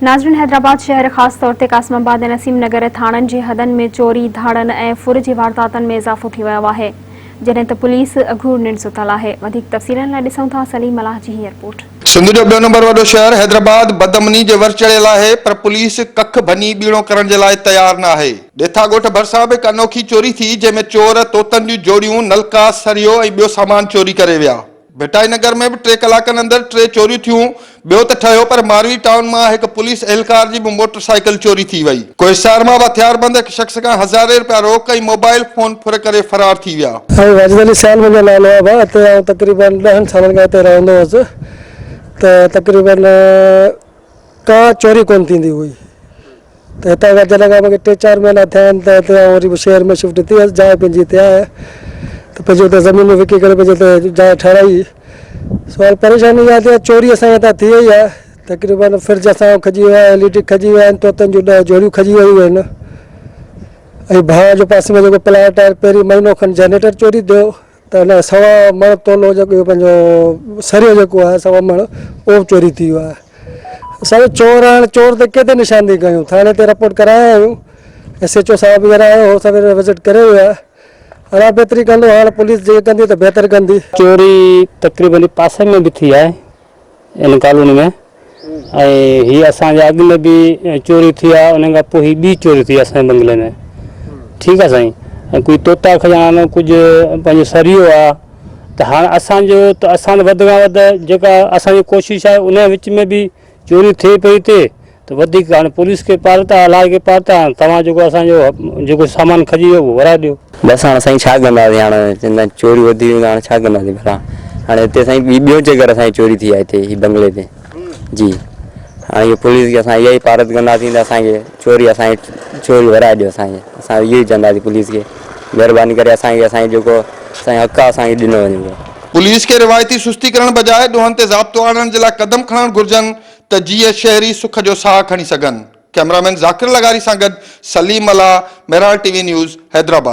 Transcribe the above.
ناظرين حيدرآباد شهر خاص طور تي قاسم آباد ۽ نسيم نگر ٿاڻن جي حدن ۾ چوري، ڌاڙن ۽ ڦر جي وارداتن ۾ اضافو ٿي ويو آهي جڏهن ته پوليس اگهور ننڊ ستل آهي وڌيڪ تفصيلن لاء ڏسون ٿا سليم ملاح جي هي رپورٽ. سنڌ جو ٻيو نمبر وڏو شهر حيدرآباد بدامني جي ور چڙهيل آهي پر پوليس ڪک ڀڃي ٻيڻو ڪرڻ جي لاء تيار نه آهي. ڏيٿا ڳوٺ ڀرسان به هڪ انوکي چوري ٿي جنهن ۾ چور طوطن جون جوڙيون، نلڪا، سريو ۽ ٻيو سامان چوري ڪري ويا. ڀٽائي نگر ۾ به ٽي ڪلاڪن اندر ٽي چوريون ٿيون، ٻيو ته ٺهيو پر ماروي ٽائون مان هڪ پوليس اهلڪار جي به موٽر سائيڪل چوري ٿي وئي. ڪوهسار مان به هٿياربند هڪ شخص کان هزارين رپيا روڪ ۽ موبائل فون ڦر ڪري فرار ٿي ويا. سائين واجد علي سيال منهنجو نالو آهي ڀاء هتي آئون تقريبن ڏهن سالن کان هتي رهندو هوس ته تقريبن ڪا چوري ڪونه ٿيندي هئي ته هتان کان جڏهن کان مونکي ٽي چار مهينا ٿيا آهن ته هتي آئون وري به شهر ۾ شفٽ ٿي ويس جاء پنهنجي هتي آهي ته پنهنجي هتي زمين وڪي ڪري پنهنجي هتي جاء ٺهرائي سو هاڻي پريشاني اها ٿي آهي چوري اسان جي هتان ٿي وئي آهي تقريبن فرج اسان جو کڄي ويو آهي ايل اي ڊي کڄي ويا آهن طوطن جون ڏهه جوڙيون کڄي ويون آهن ۽ ڀاء جو پاسي ۾ جيڪو پلاٽ آهي پهرين مهينو کن جنريٽر چوري ٿيو ته ان سوا مڻ تولو جيڪو اهو پنهنجو سريو جيڪو آهي سوا مڻ اهو به چوري ٿي ويو آهي اسان جو چور هاڻي چور تي ڪيتري نشاندهي ڪيون ٿاڻي تي رپورٽ ڪرايا آهيون ايس ايچ او صاحب هينئر آيو هو سوير وزٽ ڪري ويو آهي اڃا بهتري ڪندو هاڻي پوليس جيڪي ڪندي ته بهتر ڪندي. چوري تقريبن پاسي ۾ به ٿي آهي ان ڪالوني ۾ ۽ هي اسان جي اڳ ۾ به چوري ٿي آ ان کان پوء هي ٻي چوري ٿي اسان جي بنگلي ۾ ٺيڪ آ سائين ۽ ڪوئي طوطا کڄاڻا ڪجهه پنهنجو سريو آ ته هاڻ اسان جو ته اسان وڌ کان وڌ جيڪا اسان جي ڪوشش آهي ان وچ ۾ به چوري ٿئي پئي اتي ته وڌيڪ هاڻي پوليس کي پارت آ الله کي پارت آ توهان جيڪو اسان جو جيڪو سامان کڄي ويو اهو ورائي ڏيو. بس هاڻ سائين ڇا ڪنداسين هاڻ چوندا آهن چوري وڌي ويون ته هاڻ ڇا ڪنداسين ڀلا هاڻي هتي سائين ٻي ٻيو چڪر اسان جي چوري ٿي آهي هتي هي بنگلي تي جي هاڻي اهو پوليس کي اسان اها ئي پارت ڪنداسين ته اسان کي چوري اسان جي چوري ورائي ڏيو اسان کي اسان اهو ئي چونداسين پوليس کي مهرباني ڪري اسان کي اسان جو جيڪو اسان جو حق آهي اسان کي ڏنو وڃي. پوليس کي روايتي سستي ڪرڻ بجاء ڏوهن تي ضابطو آڻڻ جي لاء قدم کڻڻ گهرجن ته جيئن شهري سک جو ساهه کڻي سگهن. ڪئميرامين ذاڪر لغاري سان گڏ Saleem Mallah, Mehran T V news, Hyderabad.